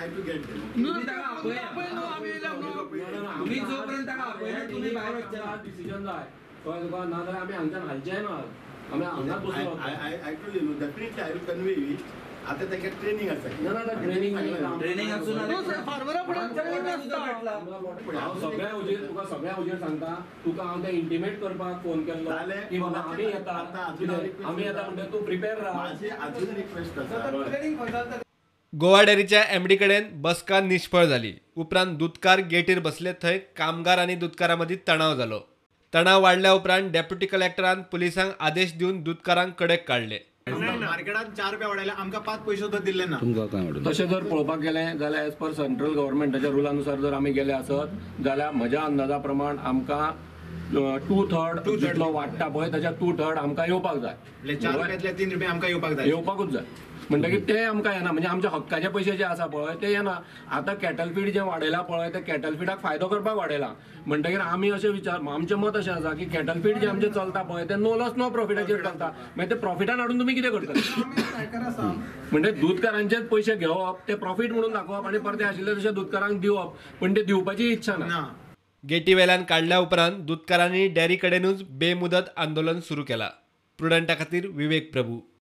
try to get them. तुम्ही जोपर्यंत ताका आपयना तुमी भायर वचचे ना. डिसिजन जाय, कळ्ळें तुका? नाजाल्यार आमी हांगच्यान हालचे ना, आमी हांगाच बसून. I told you, definitely I will convey it. आता ताका ट्रेनिंग आसा. ना ना, ट्रेनिंग. ट्रेनिंग आसून फार्मरा फुडें ट्रेनिंग आसता. हांव सगळ्या हुजीर, तुका सगळ्या हुजीर सांगता तुका, हांव ते इंटिमेट करपाक फोन केल्लो की बाबा आमी येता, आमी येता म्हणटा, तूं प्रिपेर राव. माझी अजून रिक्वेस्ट आसा. गोवा डेअरीच्या एमडी कडेन बसका निष्फळ जाली. उपरांत दुदकार गेटीर बसले थंय कामगार आनी दुदकारां मदीं तणाव जालो. तणाव वाडल्या उपरांत डेप्युटी कलेक्टरान पुलिसांक आदेश दिवन दुदकारांक कडेक काडले. मार्केटात 4 रुपया वाडयले, आमकां 5 पयशे सुद्दां दिल्ले ना. तशें जर पळोवपाक गेलें जाल्यार एज पर सेंट्रल गव्हर्मेंटाच्या रुलानुसार जर आमी गेले आसत जाल्यार म्हज्या अंदाजा प्रमाण आमकां 2/3 जितलो वाडटा पळय ताच्या 2/3 आमकां येवपाक जाय. 4 रुपयांतले 3 रुपया आमकां येवपाक जाय, येवपाकूच जाय. म्हणटकीर ते आमकां येना, म्हणजे आमच्या हक्काचे पयशे जे आसा पळय ते येना. आतां कॅटल फीड जें वाडयलां पळय ते कॅटल फिडाक फायदो करपाक वाडयला. म्हणटकीर आमी अशें विचार, आमचें मत अशें आसा की कॅटल फीड जें आमचें चलता पळय तें नो लॉस नो प्रॉफिटाचेर चलता. मागीर ते प्रॉफिटान हाडून तुमी कितें करतले? म्हणजे दूदकारांचेच पयशे घेवप, ते प्रॉफीट म्हणून दाखोवप आनी परते आशिल्ले तशे दूदकारांक दिवप, पण ते दिवपाची इच्छा ना. गेटी वेल्यान काडल्या उपरांत दुदकारांनी डेअरी कडेनूच बेमुदत आंदोलन सुरू केलां. प्रुडंटा खातीर विवेक प्रभू.